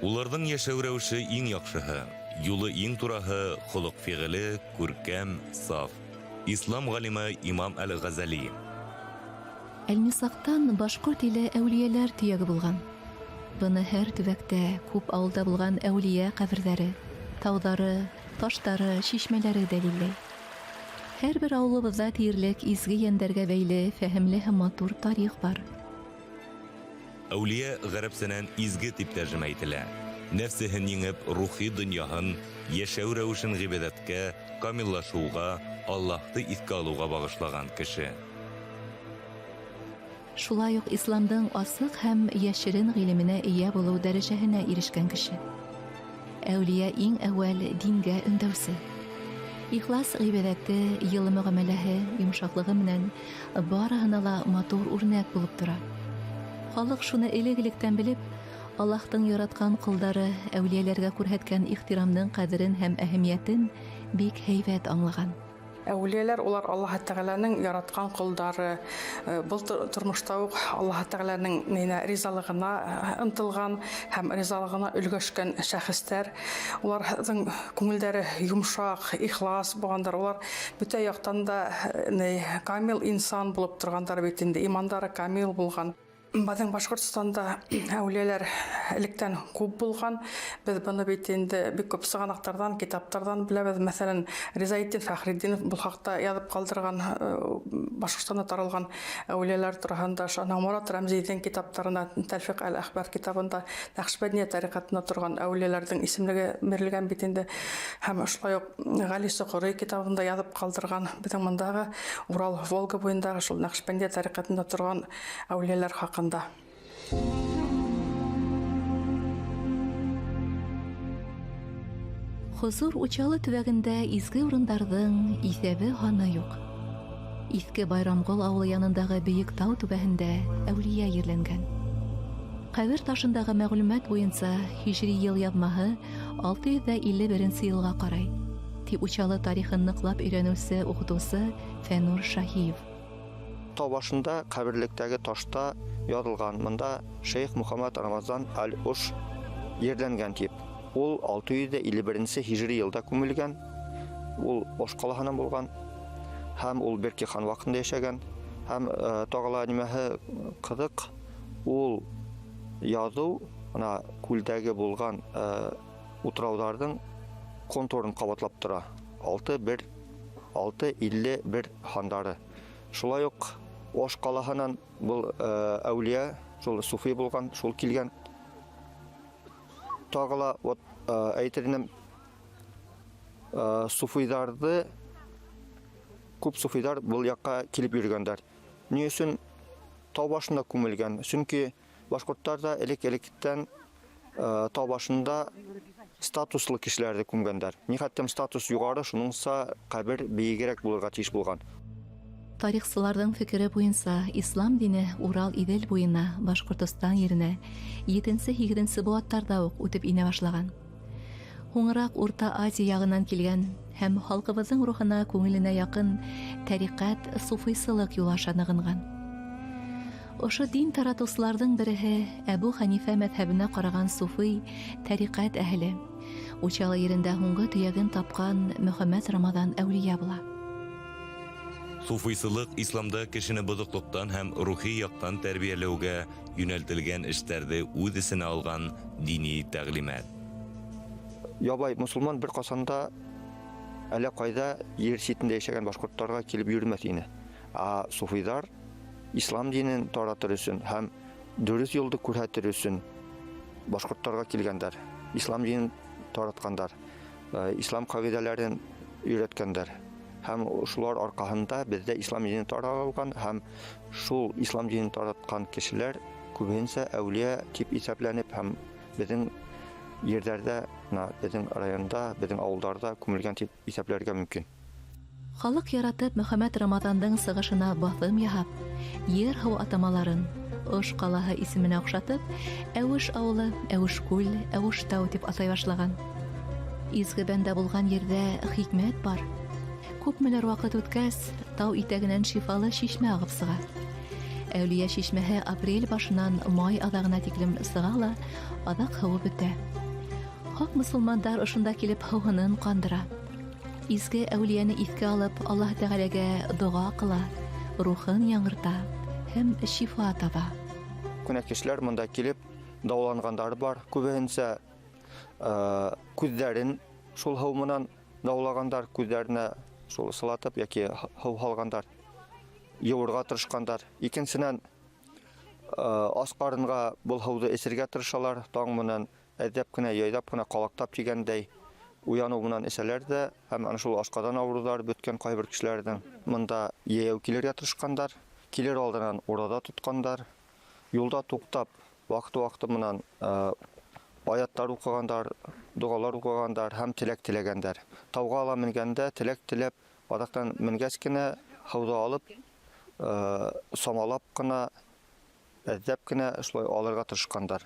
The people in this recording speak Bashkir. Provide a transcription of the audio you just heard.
Уларҙың йәшәү рәүеше иң яҡшыһы, юлы иң тураһы, холоҡ-фиғеле күркәм, саф. Ислам ғалимы Имам әл-Ғәзәли. Әлмисаҡтан башҡорт иле әүлиәләр төйәге булған. Быны һәр төбәктә, күп ауылда булған әүлиә ҡәберҙәре, тауҙары, таштары, шишмәләре дәлилләй. Һәр бер ауылыбыҙҙа тиерлек изге йәндәргә бәйле фәһемле һәм матур тарих бар. Әүлиә гарәпсәнән изге дип тәржемә ителә. Нәфсеһен еңеп, рухи донъяһын, йәшәү рәүешен ғибәҙәткә, камиллашыуға, Аллаһты иҫкә алыуға бағышлаган кеше. Шулай уҡ исламдың асыҡ һәм йәшерен ғилеменә эйә булыу дәрәжәһенә ирешкән кеше. Әүлиә иң әүәл дингә өндәүсе. Ихлас ғибәҙәте, йылы мөғәмәләһе, йомшаҡлығы менән барыһына ла матур үрнәк булып тора. Халыҡ шуны элек-электән белеп, Аллаһтың яратҡан ҡолдары әүлиәләргә күрһәткән ихтирамның ҡәҙерен һәм әһәмиәтен бик һәйбәт аңлаған. Әүлиәләр улар Аллаһы Тәғәләнең яратҡан ҡолдары. Был тормошта уҡ Аллаһы Тәғәләнең нинә ризалығына ынтылған һәм ризалығына өлгәшкән шәхестәр. Уларҙың күңелдәре йомшаҡ, ихлас булғандар. Улар бөтә яҡтан да ни камил инсан булып торғандар бит инде, имандары камил булған. Беҙҙең Башҡортостанда әүлиәләр электән күп булған. Беҙ быны бит инде бик күп сығанаҡтарҙан, китаптарҙан беләбеҙ. Мәҫәлән, Ризаетдин Фәхретдинов был хаҡта яҙып ҡалдырған Башҡортостанда таралған әүлиәләр тураһында. Шунан Морат Рәмзиҙең китаптарына, Тәлфиҡ әл-Әхбар китабында Нәҡшбәндиә тариҡатында торған әүлиәләрҙең исемлеге бирелгән бит инде. Һәм шулай уҡ Ғәли Соҡорый китабында яҙып ҡалдырған беҙҙең мындағы Урал Волга буйындағы шул Нәҡшбәндиә тариҡатында торған әүлиәләр хаҡында. Хозур Учалы төбәгендә изге урындарҙың иҫәбе һаны юҡ. Иҫке Байрамғол ауылы янындағы бейек тау түбәһендә әүлиә ерләнгән. Ҡәбер ташындағы мәғлүмәт буйынса һижри йыл яҙмаһы 651 йылға ҡарай, ти Учалы тарихын ныҡлап өйрәнеүсе уҡытыусы Фәнур Шаһиев. Тау башында ҡәберлектәге ташта яҙылған, мында Шейх Мухаммад Рамазан Аль-Уш ерләнгән тип. Ул 651 һижри йылда күмелгән. Ул Ош ҡалаһынан булған һәм ул Берке хан ваҡытында йәшәгән. Һәм тағы ла нимәһе ҡыҙыҡ, ул яҙыу бына күлдәге булған утрауҙарҙың контурын ҡабатлап тора. Алты бер, алты илле бер һандары. Шулай уҡ Ош ҡалаһынан был әүлиә, шул суфи булған, шул килгән. Тағы ла, вот, әйтер инем, суфийҙарҙы, күп суфийҙар был яҡҡа килеп йөрөгәндәр. Ни өсөн тау башында күмелгән? Сөнки башҡорттар ҙа элек-электән тау башында статуслы кешеләрҙе күмгәндәр. Ни хәтлем статус юғары, шуныңса ҡәбер бейегерәк булырға тейеш булған. Тарихсыларҙың фекере буйынса, ислам дине Урал-Иҙел буйына, Башҡортостан еренә етенсе-һигеҙенсе быуаттарҙа уҡ үтеп инә башлаған. Һуңыраҡ Урта Азия яғынан килгән һәм халҡыбыҙҙың рухына, күңеленә яҡын тәриҡәт, суфыйсылыҡ юлы аша нығынған. Ошо дин таратыусыларҙың береһе Әбү Хәнифә мәҙһәбенә ҡараған суфый тәриҡәт әһеле, Учалы ерендә һуңғы төйәген тапҡан Мөхәммәт Рамаҙан әүлиә була. Суфыйсылыҡ исламда кешене боҙоҡлоҡтан һәм рухи яҡтан тәрбиәләүгә йүнәлтелгән эштәрҙе үҙ эсенә алған дини тәғлимәт. Ябай мосолман бер ҡасан да әллә ҡайҙа ер ситендә йәшәгән башҡорттарға килеп йөрөмәҫ ине. Ә суфыйҙар ислам динен таратыр өсөн һәм дөрөҫ юлды күрһәтер өсөн башҡорттарға килгәндәр, ислам динен таратҡандар, ислам ҡағиҙәләрен өйрәткәндәр. Һәм шулар арҡаһында беҙҙә ислам дине таралған һәм шул ислам динен таратҡан кешеләр күбеһенсә әүлиә тип иҫәпләнеп һәм беҙҙең ерҙәрҙә, бына беҙҙең районда, беҙҙең ауылдарҙа күмелгән тип иҫәпләргә мөмкин. Халыҡ яратып Мөхәммәт Рамаҙандың сығышына баҫым яһап, ер һыу атамаларын Ош ҡалаһы исеменә оҡшатып, Әүеш ауылы, Әүешкүл, Әүештау тип атай башлаған. Изге бәндә булған ерҙә хикмәт бар. Күпмелер ваҡыт үткәс, тау итәгенән шифалы шишмә ағып сыға. Әүлиә шишмәһе апрель башынан май аҙағына тиклем сыға ла, аҙаҡ һыуы бөтә. Хак мосолмандар ошонда килеп һыуһынын ҡандыра. Изге әүлиәне иҫкә алып, Аллаһ Тәғәләгә доға ҡыла, рухын яңырта һәм шифа таба. Күнә кешеләр монда килеп дауаланғандары бар. Күбеһенсә күҙҙәрен шул һыу менән дауалағандар, күҙҙәренә шул сылатып йәки һыу һалғандар, йыуырға тырышҡандар. Икенсенән, ас ҡарынға был һыуҙы эсергә тырышалар, таң менән әҙәп кенә, яйлап ҡына ҡалаҡтап тигәндәй уяныу менән эсәләр ҙә, һәм ана шул ашҡаҙан ауырыуҙары бөткән ҡайбер кешеләрҙең монда йәйәү килергә тырышҡандар, килер алдынан ураҙа тотҡандар, юлда туҡтап, ваҡыты-ваҡыты менән аяттар уҡығандар, доғалар уҡығандар һәм теләк теләгәндәр. Тауға ала менгәндә теләк теләп, аҙаҡтан менгәс кенә һыуҙы алып, самалап ҡына, әҙәп кенә шулай алырға тырышҡандар.